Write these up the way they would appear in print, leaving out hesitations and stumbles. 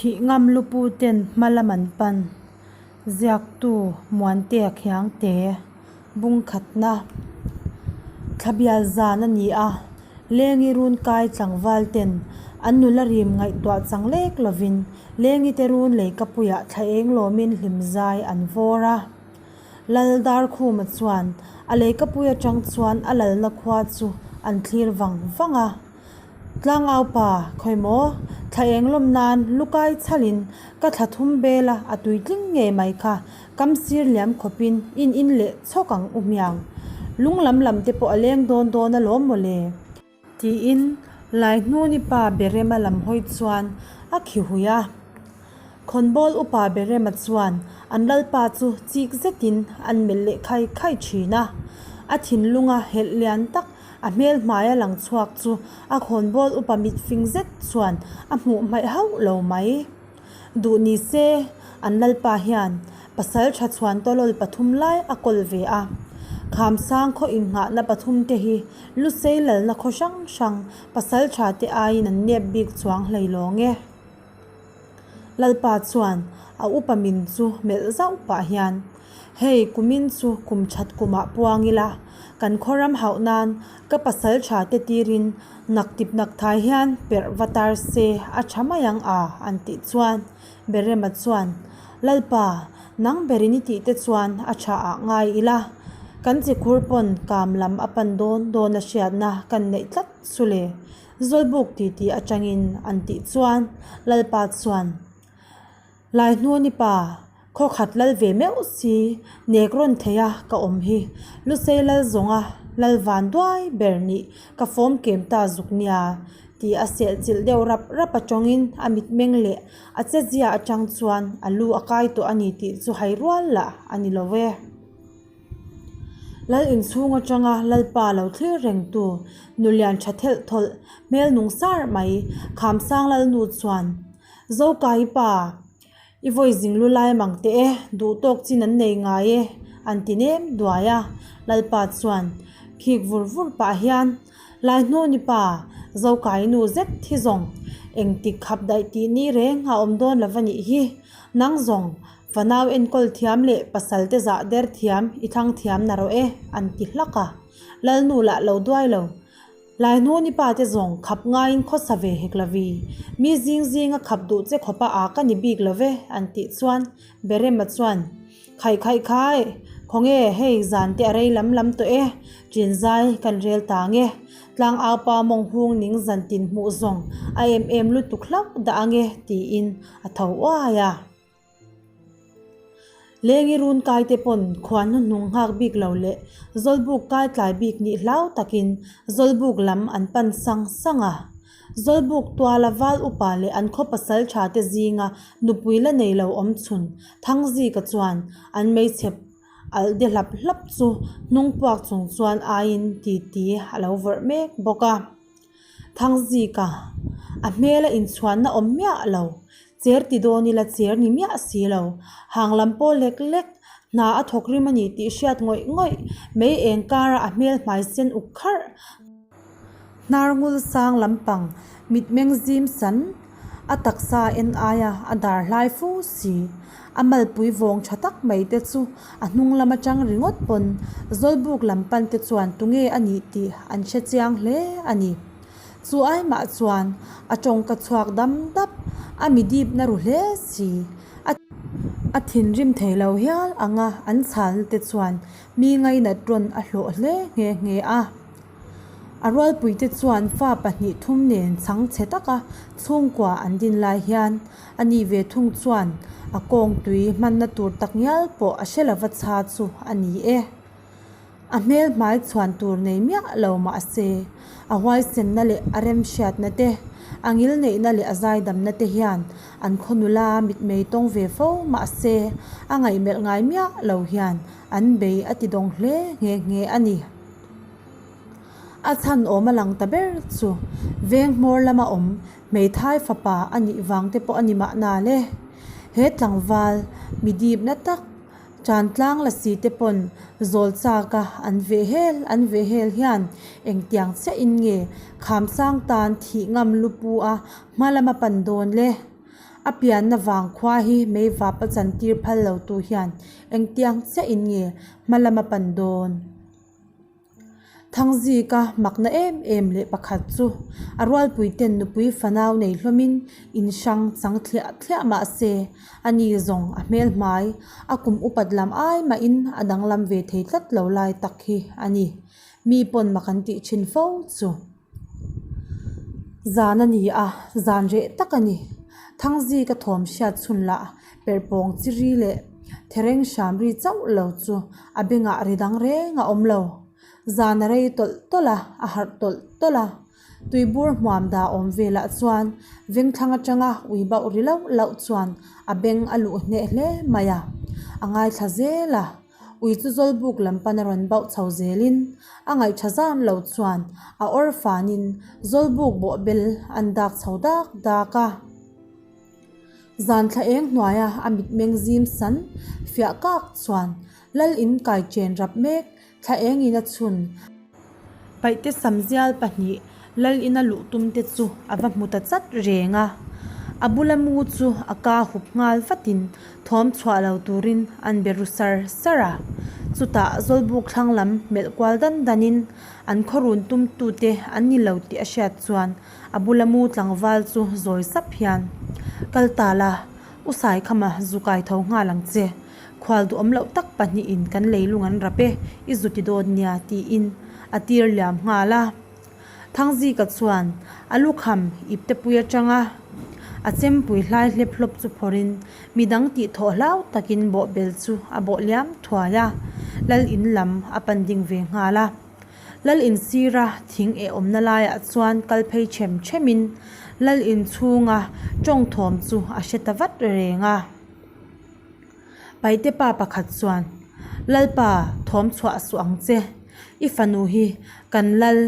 Thih ngam lupu ten hma lam an pan. Ziaktu Muantea Khiangte bung khatna Thlabial zan a ni a, Lengi run kai tlangval ten an nula rim ngaihtuah chang lek lovin Lengi te run leikapuiah thla eng lawmin hlim zai an vawr a. Lal Darkhuma chuan a leikapui atang chuan a lalna khua chu an thlir vang vang a. Tlangau pa, khawi maw? Thla eng lawm nan lukai chhalin ka thla thum bela a tui tling ngei mai kha kam sir liam khawpin in in leh chhawk ang u hmiang. Lung lam lam te pawh a leng dawn dawn alawm maw le? Tiin Laihnuni pa Berema lam hawi chuan a khi hui a. Khawnbawl upa Berema chuan an lalpa chu chik zetin an melh leh khai khai thin a. A thinlunga helh lian tak A hmel hmaia lang chhuak chu a khawnbawl upa mit fing zet chuan a hmuh hmaih hauh lo mai. Duh ni se, an lalpa hian pasal tha chhuan tawlawl pathum lai a kawl ve a. Khamsang khaw inghahna pathum te hi Lusei lalna khaw hrang hrang pasal tha te aiin an nep bik chuang hlei lawng e. Lalpa chuan a upa min chu melh zauh pah hian, Hei kumin chu kum that kumah puang ila, kan khaw ram hauh nan ka pasal tha te tirin nak tip nak thai hian perh va tar se a tha mai ang a an tih chuan Berema chuan, Lalpa, nang berin i tih te chuan a tha ah ngai ila, kan chikhur pawn kam lam a pan dawn dawn a hriatna kan neih tlat chu le. Zawlbuk titi atangin an tih chuan Lalpa chuan, Laihnuni pa, khaw khat lal ve meuh si, nek rawn thei a ka awm hi, Lusei lal zawnga lal van duai ber nih ka fawm kem ta zuk nia, tih a seh chilh deuh rap rap atangin a mitmeng leh a chezia atang chuan a lu a kai tawh a ni tih chu hai rual lah a ni lo e. Lal inchhung atanga Lalpa lo thlir rengtu nulian tha thelh thawlh hmel nung sar mai Khamsang Lalnu chuan, Zokai pa, i vawi zing lu lai mang teh e, duh tawk chin an nei ngai e, an ti nem duai a. Lalpa chuan khik vur vur pah hian, Laihnuni pa, Zokai nu zet hi zawng engtik khap daih tih ni reng a awm dawn lo va nih hi, nang zawng Fanau enkawl thiam leh pasal te zah der thiam i thlang thiam na rawh e, an ti hlak a. Lalnu lah lo duai lo. Laihnuni pa te zawng khap ngaiin khawsa ve hek lo vi. Mi zing zinga khap duh che khawpa a ka ni bik lo ve, an tih chuan Berema chuan, Khaih khaih khai, khawnge hei zan te a rei lam lam tawh e, Chinzai kan rel ta nge. Tlang au pa mawng hung ning zan tin hmuh zawng a em em lutuk hlauh dah ange, tiin a tho uai a. Lengi run kai te pawn khuan hnuhnung nghak bik lo leh Zawlbuk kai tlai bik nih hlau takin Zawlbuk lam an pan sang sang a. Zawlbuk tuala val upa leh an khaw pasal tha te zinga nupui la nei lo awm chhun Thangzika chuan an meichhe alh de hlap hlap chu hnung puak chung chuan aiin titi a lo vawrh mek bawk a. Thangzika, a hmela inchhuanna awm miah lo, cher ti dawn ila cher ni miah si lo, hang lam pawh lek lek, hna a thawk rim a ni tih hriat ngawih ngawih, mei eng kara a hmel hmai sen uk kharh, hnar ngul sang lampang, mitmeng zim san, a taksa en aia a dar hlai fu si. A malpui vawng tha tak mai te chu a hnung lam atang ringawt pawn Zawlbuk lam pan te chuan tunge a nih tih an hre chiang hle a ni. Chu ai mah chuan a tawngka chhuak dam dap, a mi dip na ru hle si. A thinrim thei lo hial anga an chhalna te chuan mi ngainat rawn a hlawh hle nghe nghe a. A rualpuite chuan fa pahnih thum nen chhang chhe taka chhungkua an din lai hian a ni ve thung chuan a kawng tui hmanna tur tak ngial pawh a hre lova chha chu a ni e. A hmel hmai chhuan tur nei miah lo mah se, a huaisenna leh a remhriatna te, a ngilneihna leh a zaidamna te hian an khaw nula mitmei tawng ve fo mah se, a ngaihmelh ngai miah lo hian an bei a ti dawng hle nghe nghe a ni. A chhan awm a lang ta ber chu veng hmawr lama awm hmeithai fapa a nih vang te pawh a ni mahna le. He tlangval mi dipna tak tan tlang la si te pawn zawl chak a an veh hel an veh hel hian engtiang chiah in nge Khamsang tan thih ngam lu pu a hma lama pan dawn le. A pianna vang khua hi meivap a chantir phal lo tu hian engtiang chiah in nge hma lam a pan dawn? Thangzika makna em em leh pakhat chu a rualpui ten nupui fanau nei hlawmin in hrang chang thliah thliah mah se a ni zawng a hmel hmai a kum upat lam ai mahin a danglam ve thei tlat lo lai tak hi a ni. Mi pawn mak an tih thin fo chu. Zan a ni a, zan reh tak a ni. Thangzika thawm hriat chhun lah perhpawng chi ri leh thereng hram ri chauh lo chu a bengah ri dang reng a awm lo. Zan a rei tawlh tawlh a, a harh tawlh tawlh a. Tuibur hmuam dah awm velah chuan vengthlang atanga ui bauh ri lauh lauh chuan a beng a luh hneh hle mai a, a ngaithla zel a. Ui chu Zawlbuk lam pan a rawn bauh chho zelin a ngaihṭha zan lo chuan a awr fanin Zawlbuk bawhbel an dak chho dak dak a. Zan thla eng hnuaia a mitmeng zim san fiah kak chuan Lal in kai chen rap mek thla engin a chhun. Paihte samzial pahnih Lal ina luh tum te chu a va hmu ta chat reng a. A bula mu chu a ka hup nghal vatin thawm chhuah lo turin an be ru sar sar a. Chutah Zawlbuk thlang lam melh kual dan danin an khawrun tum tute an ni lo tih a hriat chuan a bula mu tlangval chu zawi sap hian, Kal ta la, U Saikhama zu kai tho nghal ang che. Khual duhawm loh tak pahnihin kan leilung an rap e, i zu ti dawn nia, tiin a tir liam nghal a. Thangzika chuan a lukham iptepui atanga a chempui hlai hlep hlawp chu phawrhin midang tih thawh hlau takin bawhbel chu a bawh liam thuai a, Lal in lam a pan ding ve nghal a. Lal in sira thing eh awmna laiah chuan kal phei them themin Lal in chhunga tawng thawm chu a hre ta vat reng a. Paite pa pakhat chuan, Lalpa, thawm chhuah suh ang che. I fanu hi kan lal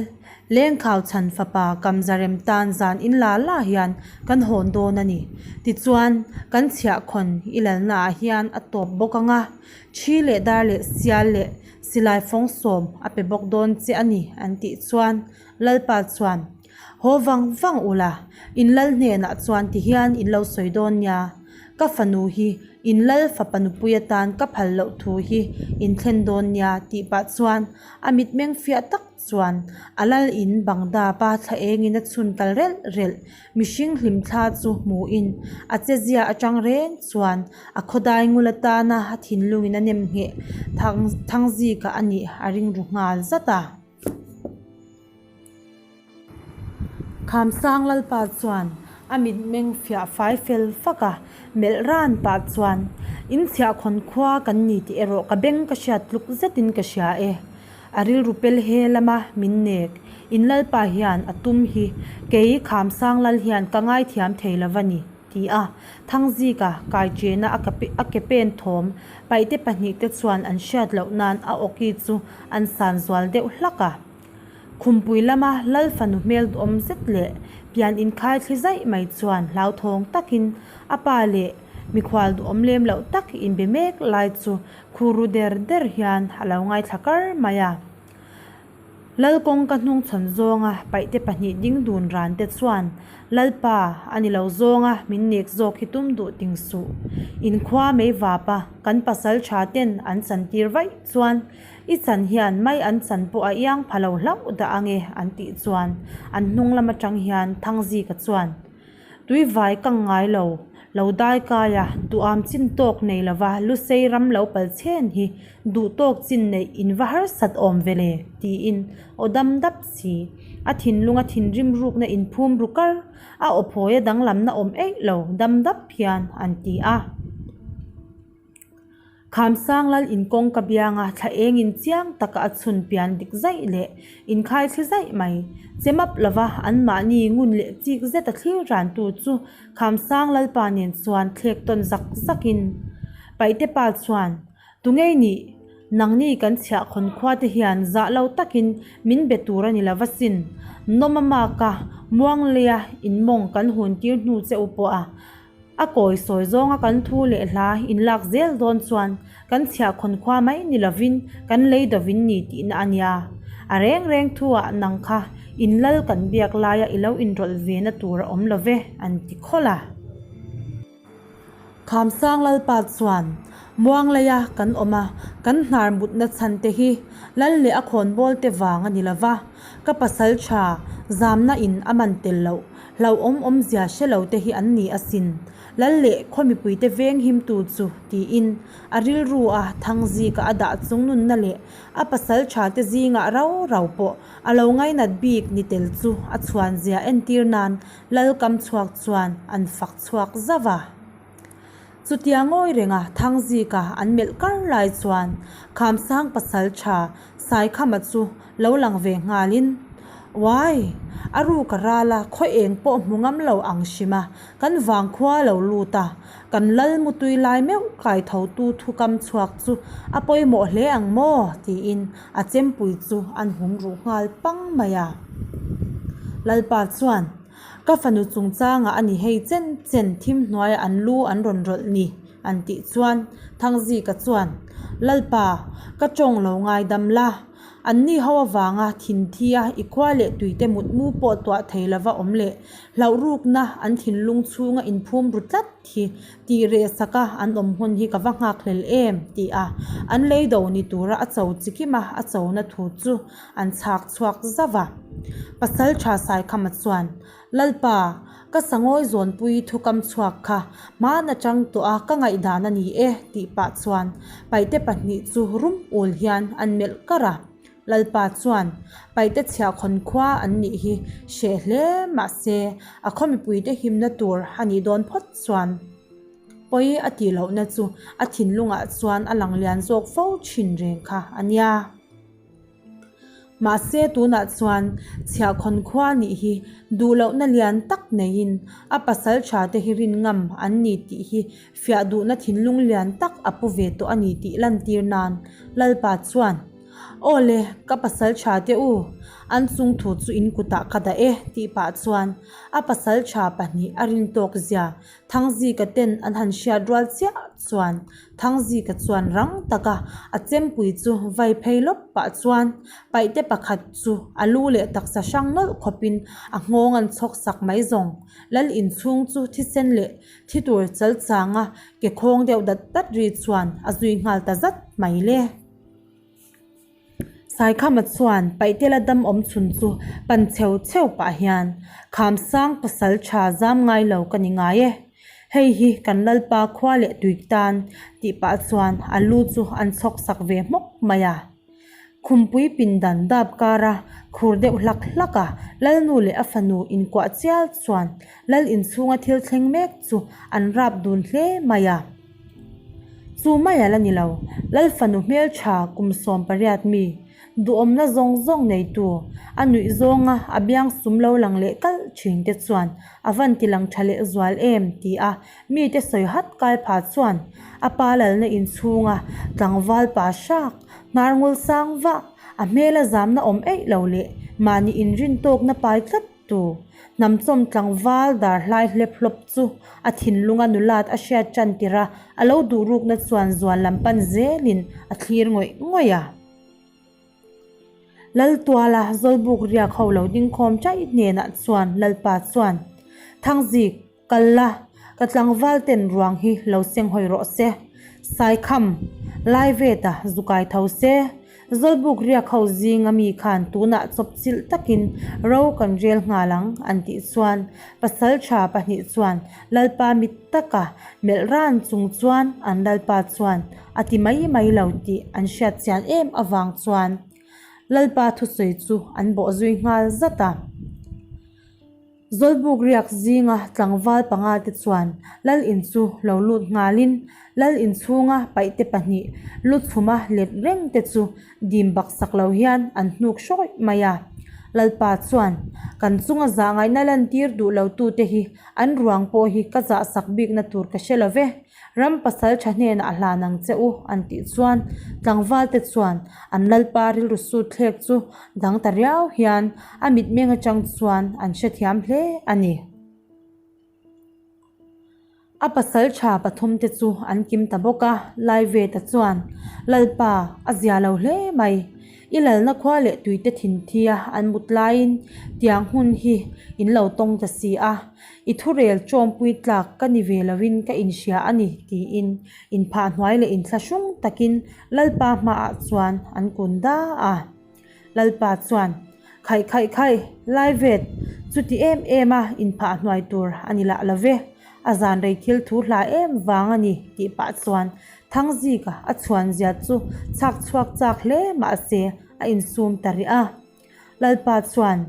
Lengkhau chhan fapa Kamzarem tan zan in la la hian kan hawn dawn a ni. Tichuan, kan chhiahkhawn i lalnaah hian a tawp bawk ang a, thi leh dar leh sial leh silai fawng sawm a pe bawk dawn che a ni, an tih chuan Lalpa chuan, Haw vang vang ula, in lal hnenah chuan tihian in lo sawi dawn nia, ka fanu hi in lal fapa nupui atan ka phal loh thu hi in thlen dawn nia tih pah chuan a mitmeng fiah tak chuan a lal in bang dap a thla engin a chhun kal relh relh mihring hlimthla chu hmuhin a chezia atang reng chuan a khawdai ngul atana a thinlungin a nem ngheh thangzika a nih a ring ru nghal zat a. Khamsang Lalpa chuan a mitmeng fiah fai fel fak a, melh ran pah chuan, In chhiahkhawn khua kan ni tih erawh ka beng ka hriat tluk zetin ka hria e. A rilru pel he lama min nek. In Lalpa hian a tum hi kei Khamsang Lal hian ka ngaithiam thei lo va ni. Ti a, Thangzika kai chena a ke pen thawm paihte pahnihte chuan an hriat loh nan a awki chu an san zual deuh hlak a. Khumpui lama Lal fanu hmel duhawm zet leh pian inkhai thli zaih mai chuan hlauthawng takin a pa leh mikhual duhawm lem loh tak inbe mek lai chu khur ru der der hian a lo ngaithla kar mai a. Lal kawngka hnungchhawn zawnga paihte pahnih ding dun ran te chuan, Lalpa, a ni lo zawnga min nek zawk hi tum duh ting suh. Inkhua mei vapa kan pasal tha ten an chantir vaih chuan i chan hian mai an chan pawh a iang pha lo hlauh dah ange an tih chuan an hnung lam atang hian Thangzika chuan, Tuivai kang ngai lo, lo dai kai a, duham chin tawk nei lova Lusei ram lo pal chhen hi duh tawk chin neih in va harsat awm ve le, tiin aw dam dap si. A thinlunga thinrim rukna inphum ru kar, a aw phawia danglamna awm eih lo dam dap hian an ti a. Khamsang lal inkawng ka bianga thla engin chiang taka a chhun pian dik zaih leh inkhai thli zaih mai. Che map lova anmahni ngun leh chik zeta thlir rantu chu Khamsang lalpa nen chuan thlek tawn zak zakin Paihte pa chuan, Tungei nih, nangni kan chhiahkhawn khua te hian zah lo takin min be tur a ni lova sin. Nawm a maka muangleia inmawng kan hun tir hnu che u pawh a, A kawi sawi zawnga kan thu leh hla inlak zel dawn chuan kan chhiahkhawn khua mai ni lovin kan lei dovin ni tihna a nia. A reng reng thuah nang kha in lal kan biak laia i lo inrawlh ve na tur a awm lo ve, an ti khawlh a. Khamsang Lalpa chuan, Muangleia kan awm a, kan hnar mutna chhan te hi Lal leh a khawnbawl te vang a ni lo va, ka pasal tha zamna in a man tel loh, hlauhawm awmzia hre lo te hi an ni asin. Lal leh khaw mipuite veng himtu chu tiin a rilru a Thangzika a dah chung nunna leh a pasal tha te zingah rau rau pawh a lo ngainat bik ni tel chu a chhuan zia entir nan Lal kam chhuak chuan an fak chhuak zauh a. Chutia ngawi renga Thangzika an melh kar lai chuan Khamsang pasal tha Saikhama chu lo lang ve nghalin, Uai! A ruk a ral a, khaw eng pawh hmu ngam lo ang hrim a, kan vangkhua lo lut a, kan lal mutui lai meuh kai thotu thu kam chhuak chu a pawimawh hle ang maw? tiin a chempui chu an hum ruh nghal pang mai a. Lalpa chuan, Ka fanu chungchangah a ni hei chen chen thim hnuaiah an lu an rawn rawlh ni, an tih chuan Thangzika chuan, Lalpa, ka tawng lo ngaidam la, anni ho avanga thinthia i khua leh tuite mutmu pawh tuah thei lova awm leh hlauhrukna an thinlung chhunga inphum ru tlat hi tih reh saka an awm hun hi ka va nghakhlel em tih a an lei do ni tura a cho chi kim a, a chona thu chu an chhak chhuak zauh a. Pasal tha Saikhama chuan, Lalpa, ka sangawi zawnpui thu kam chhuak kha hman atang tawh a ka ngaihdan a ni e tih pah chuan paihte pahnih chu rum ul hian an melh kar a. Lalpa chuan, Paihte chhiahkhawn khua an nih hi hreh hle mahse a khaw mipuite himna tur a nih dawn phawt chuan pawi a tih lohna chu a thinlungah chuan a lang lian zawk fo thin reng kha a nia. Mahse tunah chuan chhiahkhawn khua nih hi duh lohna lian tak neiin a pasal tha te hi rin ngam an ni tih hi fiah duhna thinlung lian tak a pu ve tawh a ni tih lantir nan Lalpa chuan Aw le, ka pasal tha te u, an chung thu chu in kutah ka dah e tih pah chuan a pasal tha pahnih a rin tawk zia Thangzika ten an han hriat rual chiah chuan Thangzika chuan rang taka a chempui chu vai phei lawp pah chuan paihte pakhat chu a lu leh taksa hrang nawlh khawpin a nghawng an chhawk sak mai zawng. Lal inchhung chu thisen leh thi tur chal changa ke khawng deuh dat dat ri chuan a zui nghal ta zat mai le. Saikhama chuan Paihtela dam awm chhun chu pan cheu cheu pah hian, Khamsang pasal tha zam ngai lo ka ni ngai e. Hei hi kan Lalpa khua leh tui tan tih pah chuan a lu chu an chhawk sak ve hmawk mai a. Khumpui pindan dap kara khur deuh hlak hlak a, Lalnu leh a fanu inkuah chial chuan Lal inchhunga thil thleng mek chu an rap dun hle mai a. Chu mai a la ni lo, Lal fanu hmeltha kum 18 mi, duhawmna zawng zawng neitu, a nuih zawnga a biang sum lo lang leh kalh thin te chuan a van ti lang tha leh zual em ti a mite sawi hat kai pha chuan a pa lalna inchhunga tlangval pa hrak hnar ngul sang vah a hmela zamna awm eih lo leh mahni inrin tawkna pai tlat Tu hnamchawm tlangval dar hlai hlep hlawp chu a thinlunga nulat a hriat tan tir a, a lo duh rukna chuan zuan lam pan zelin a thlir ngawih ngawih a. Laltuala Zawlbuk riak ho lo dingkhawm chaih hnenah chuan Lalpa chuan, Thangzik, Kal la, ka tlangval ten ruang hi lo seng hawi rawh se. Saikham, lai veta zu kai tho se. Zawlbuk riak ho zinga mi khan tunah chawp chilh takin ro kan rel nghal ang an tih chuan pasal tha pahnih chuan Lalpa mit taka melh ran chung chuan an Lalpa chuan a ti mai mai lo tih an hriat chian em avang chuan Lalpa thusawi chu an bawh zui nghal zat a. Zawlbuk riak zinga tlangval panga te chuan Lal in chu lo lut nghalin Lal in chhunga paihte pahnih lu chhuma let reng te chu dim bak sak lo hian an hnuk hrawih mai a. Lalpa chuan, Kan chunga zah ngaihna lantir duh lo tute hi an ruang pawh hi ka zah sak bikna tur ka hre lo ve. Ram pasal tha hnenah a hlan ang che u, an tih chuan tlangvalte chuan an lalpa rilru sut thlek chu dang ta riau hian a mitmeng atang chuan an hrethiam hle a ni. A pasal tha pathumte chu an kim ta bawk a, Laiveta chuan, Lalpa, a zia lo hle mai. I lalna khua leh tuite thinthia an mut laiin tiang hun hi in lo tawng ta si a, i thurel tawmpui tlak ka ni ve loin ka inhria a ni, tiin inphah hnuai leh inthlahrung takin Lalpa hmaah chuan an kun da a. Lalpa chuan, Khaih khaih khaih, Laivet, chuti em em a inphah hnuai tur a ni lah lo ve, a zan rei thil thu hla em vang a ni tih pah chuan Thangzika a chhuan zia chu chhak chhuak chak hle mahse a insum ta rih a. Lalpa chuan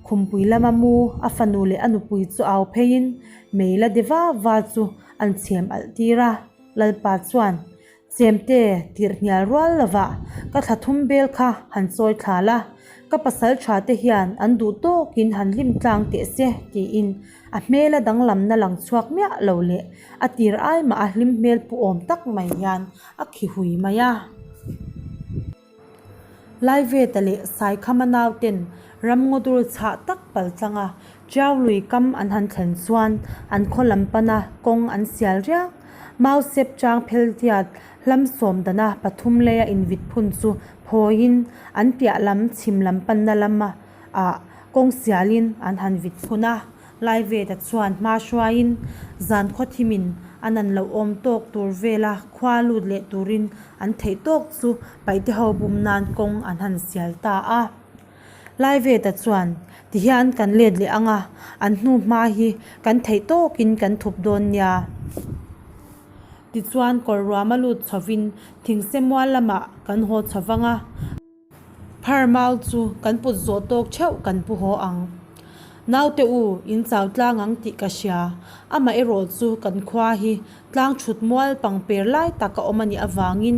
khumpui lama mu a fanu leh a nupui chu au pheiin mei la de va va chu an chhem alh tir a. Lalpa chuan Chemte tirh hnial rual lovah ka thla thum bel kha han chawi thla la, ka pasal tha te hian an duh tawkin han hlim tlang teh se tiin a hmela danglamna lang chhuak miah lo leh a tir ai mah a hlim hmel pu awm tak mai hian a khi hui mai a. Laiveta leh Saikhama nauten ramngaw dur chhah tak pal tlanga Tiau lui kam an han thlen chuan an khaw lam pana kawng an sial riak. Mausep chang phel tiat hlam sawm dana pathum leia invit phun chu phawiin an piah lam chhim lam panna lama ah kawng sialin an han vit phun a. Laiveta chuan hma hruaiin zan khaw thimin a nan loh awm tawk tur vela khua lut leh turin an theih tawk chu paihte ho bum nan kawng an han sial ta a. Laiveta chuan tihian kan let leh ang a, an hnu hma hi kan theih tawkin kan thup dawn nia. Tichuan kawr ruama lut chhovin thingse mual lamah kan haw chho vang a. Phar mau chu kan put zawh tawk theuh kan pu haw ang. Naute u, in chau tlang ang tih ka hria. Amah erawh chu kan khua hi tlang thut mual pangper lai tak a awm a nih avangin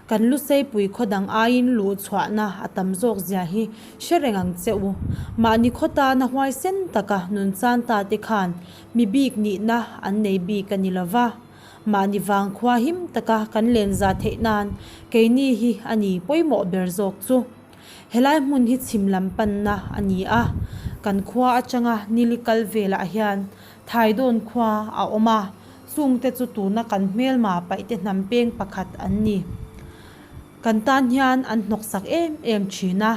kan Luseipui khaw dang aiin luh chhuahna a tam zawk zia hi hre reng ang che u. Mahni khaw tana huaisen taka nun chan ta te khan mi bik nihna an nei bik a ni lova. Mahni vangkhua him taka kan len za theih nan keini hi a ni pawimawh ber zawk chu. Helai hmun hi chhim lam panna a ni a, kan khua atanga nili kal velah hian Thaidawn khua a awm a, chungte chu tuna kan hmelma paihte hnam peng pakhat an ni. Kan tan hian an hnawksak em em thin a,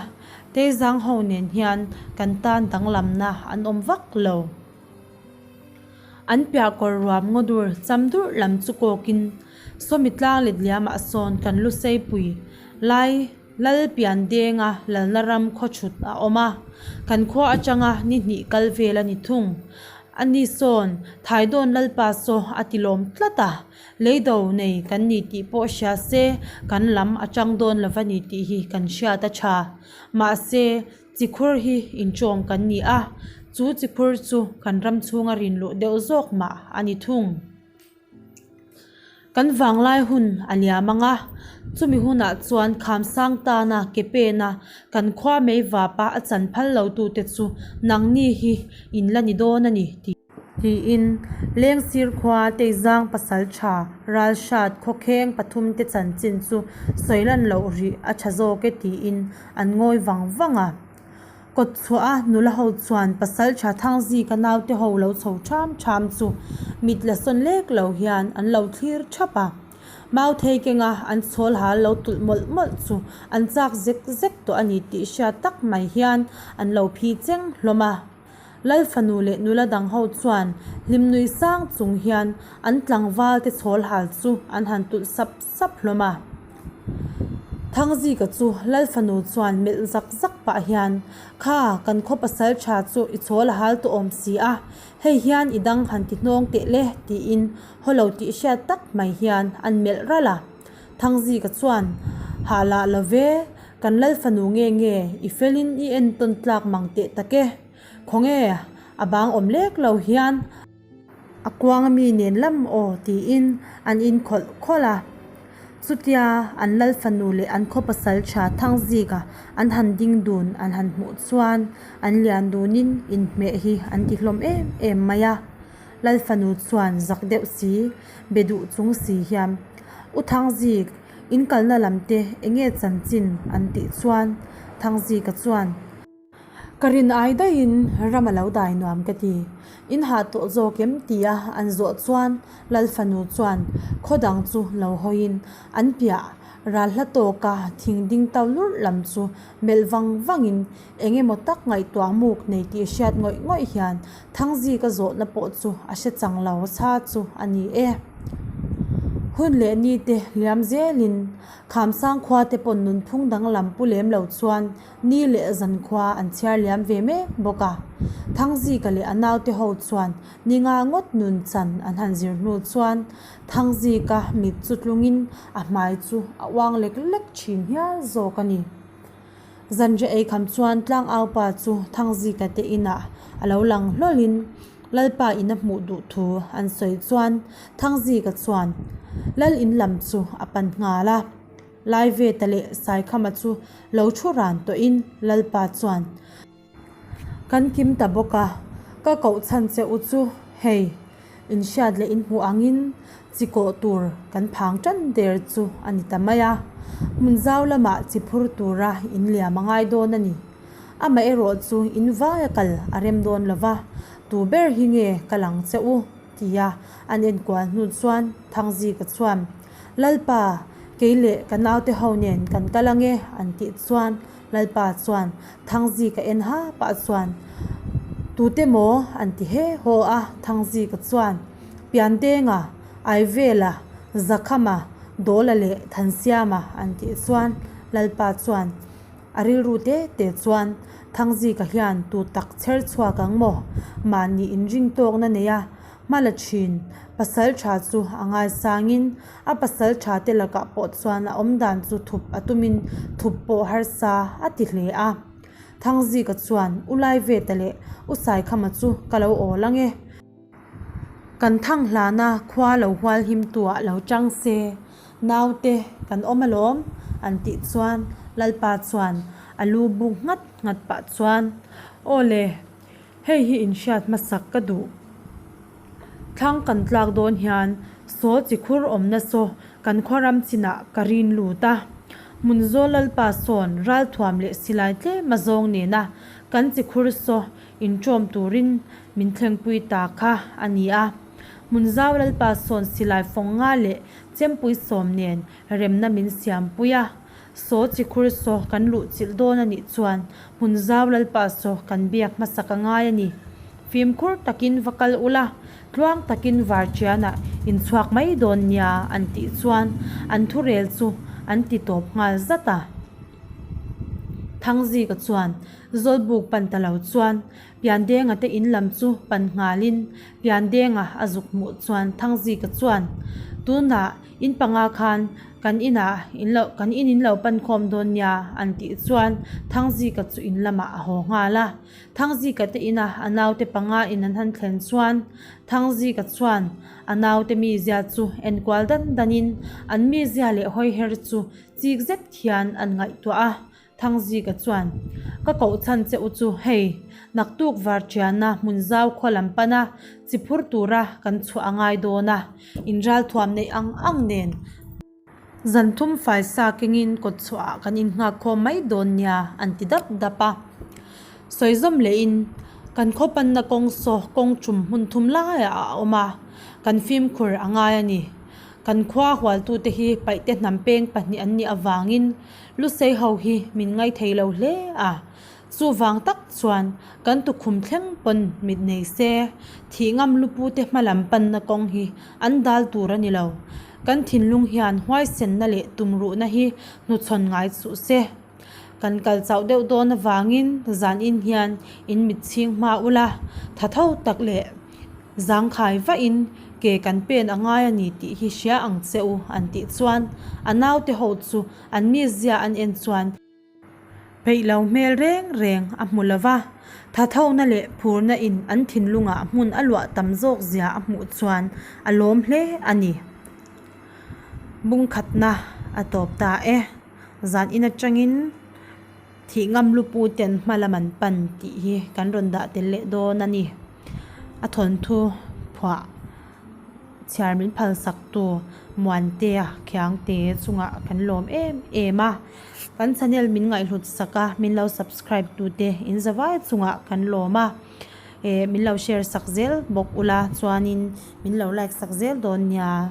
Teizang ho nen hian kan tan danglamna an awm vak lo. An piah kawr ruam ngaw dur cham durh lam chu kawkin sawmi tlang let liamah sawn kan Luseipui lai Lal pian denga lalna ram khaw chhut a awm a, kan khua atanga ni hnih kal vel a ni thung. Ani sawn Thaidawn Lalpa saw a ti lawm tlat a, leido nei kan ni tih pawh hria se kan lam a tang dawn lo va ni tih hi kan hriat a tha. Mahse, Chikhur hi inṭawm kan ni a, chu chikhur chu kan ram chhunga rin luh deuh zawk mah a ni thung. Kan vanglai hun a liam ang a, chumi hunah chuan Khamsang tana ke pena kan khua mei vapa a chan phal lo tute chu nangni hi in la ni dawn a ni tih. Tiin Lengsir khua Teizang pasaltha Ralhrat khawkheng pathumte chanchin chu sawi lan loh rih a tha zawk e tiin an ngawi vang vang a. Kawt chhuah a nula ho chuan pasaltha Thangzika naute ho lo chho ṭham ṭham chu mit la sawn lek lo hian an lo thlir ṭhap a. Mauthei kenga an chhawl hal lo tulh mawlh mawlh chu an chak zek zek tawh a ni tih hriat tak mai hian an lo phi cheng hlawm a. Lal fanu leh nula dang ho chuan hlim nui sang chung hian an tlangval te chhawl hal chu an han tulh sap sap hlawm a. Thangzika chu Lal fanu chuan melh zak zak pah hian, Kha, kan khaw pasal tha chu i chhawl a hal tawh awm si a, hei hian i dang han ti hnawng teh le, tiin haw lo tih hriat tak mai hian an melh ralh a. Thangzika chuan, Hah lah lo ve, kan Lal fanu nge nge i felin i entawn tlak mang teh tak e. Khawnge, a bang awm lek lo hian a kuang ami nen lam aw tiin an in khawlh khawlh a. Chutia an Lal fanu leh an khaw pasal tha Thangzika an han ding dun an han hmuh chuan an lian dunin inhmeh hi an ti hlawm em em mai a. Lal fanu chuan zak deuh si, be duh chung si hian, U Thangzik, in kalna lam te enge chanchin an tih chuan Thangzika chuan, Ka rin ai daihin ram a lo dai nuam ka ti. In hah tawh zawk em? tia an zawh chuan Lal fanu chuan khaw dang chu lo hawiin an piah. Ral hla tawka thing ding to lurh lam chu melh vang vangin eng emaw tak ngaihtuah muk nei tih hriat ngawih ngawih hian Thangzika zawhna pawh chu a hre chang lo sa chu a ni e. Hun leh ni te liam zelin Khamsang khua te pawn nunphung danglam pu lem lo chuan ni leh zan khua an chhiar liam ve mek bawk a. Thangzika leh a naute ho chuan ni nga ngawt nun chan an han zir hnu chuan Thangzika mit chu tlungin a hmai chu a uang lek lek thin hial zawk a ni. Zanriah ei kham chuan tlangaupa chu Thangzika te inah a lo lang hlawlin Lalpa in a hmuh duh thu an sawi chuan Thangzika chuan Lal in lam chu a pan nghal a. Laiveta leh Saikhama chu lo thu ran tawhin Lalpa chuan Kan kim ta bawk a, ka koh chhan che u chu hei, in hriat leh in hmuh angin chi kawh tur kan phang tan der chu a ni ta mai a, hmun zau lamah chi phur tura in liam a ngai dawn a ni. Amaherawh chu in vaia kal a rem dawn lo va, tu ber hi nge ka lang che u? tia an enkual hnu chuan Thangzika chuan, Lalpa, kei leh ka naute ho nen kan kal ange an tih chuan Lalpa chuan Thangzika en ha pah chuan, Tute maw? an ti he haw a. Thangzika chuan, Piandenga, Aivela, Zakhama, Dawla leh Thansiama an tih chuan Lalpa chuan a rilru te te chuan, Thangzika hian tu tak chher chhuak ang maw? Mahni inring tawkna nei a, hma la thin. Pasal tha chu a ngaisangin a pasal tha te lakah pawh chuan a awmdan chu thup a tumin thup pawh harsa a ti hle a. Thangzika chuan U Laiveta leh U Saikhama chu ka lo awl ang e. Kan thang hlana khua lo hual him tuah lo chang se, naute kan awm alawm an tih chuan Lalpa chuan a lu buk nghat nghat pah chuan, Aw le, Hei hi inhriat hmasak ka duh. Thlang kan tlak dawn hian saw chi khur awmna saw kan khua ram chinah ka rin lut a. Hmunzawl Lalpa sawn ralthuam leh silai tlem a zawng nena kan chi khur saw inṭawm turin min thlengpui ta kha a ni a. Hmunzau Lalpa sawn silai fawng nga leh chempui sawm nen remna min siampui a. Saw chi khur saw kan luh chilh dawn a nih chuan hmun zau Lalpa saw kan biak hmasak a ngai a ni. Fimkhur takin va kal ula, tluang takin varṭianah in chhuak mai dawn nia an tih chuan an thurel chu an ti tawp nghal zat a. Thangzika chuan Zawlbuk pan ta lo chuan Piandenga te in lam chu pan nghalin Piandenga a zuk hmuh chuan Thangzika chuan tunah in panga khan Kan inah in lo kan in in lo pan khawm dawn nia an tih chuan Thangzika chu in lamah a haw nghal a. Thangzika te ina a naute panga in an han thlen chuan Thangzika chuan a naute mizia chu enkual dan danin an mizia leh hawiher chu chik zet hian an ngaihtuah a. Thangzika chuan, Ka koh chhan che u chu hei, naktuk varṭiana hmun zau khaw lam pana chi phur tura kan chhuah a ngai dawn a, in ralthuam neih ang ang nen zan thum faisa kengin kawt chhuahah kan innghak khawm mai dawn nia an ti dap dap a. Sawi zawm lehin, Kan khaw panna kawng saw kawng ṭum hmun thum laiah a awm a, kan fimkhur a ngai a ni. Kan khua hualtute hi paihte hnam peng pahnih an nih avangin Lusei ho hi min ngaithei lo hle a, chuvang tak chuan kan tukhum thleng pawn mit nei se, thih ngam lupute hma lam panna kawng hi an dal tur a ni lo. Kan thinlung hian huaisenna leh tumruhna hi hnuchhawn ngai suh se. Kan kal chauh deuh dawn avangin zan in hian in mit chhing hma ula, tha tho tak leh Zangkhai vahin ke kan pen a ngai a ni tih hi hria ang che u an tih chuan a naute ho chu an mizia an en chuan peih lo hmel reng reng a hmu lo va, thathona leh phurna in an thinlungah hmun a luah tam zawk zia a hmuh chuan a lawm hle a ni. Bungkhatna a tawp ta e. Zan in atangin. Thih ngam lupu ten hma lam an pan tih hi kan rawn dah tel leh dawn a ni. A thawnthu phuah chhiar min phal sak tu Muantea Khiangte chungah kan lawm em em a. Kan channel min ngaihhlut sak a, min lo subscribe tu te in zavai chungah kan lawm a. Eh min lo share sak zel bawk ula chuanin min lo like sak zel dawn nia.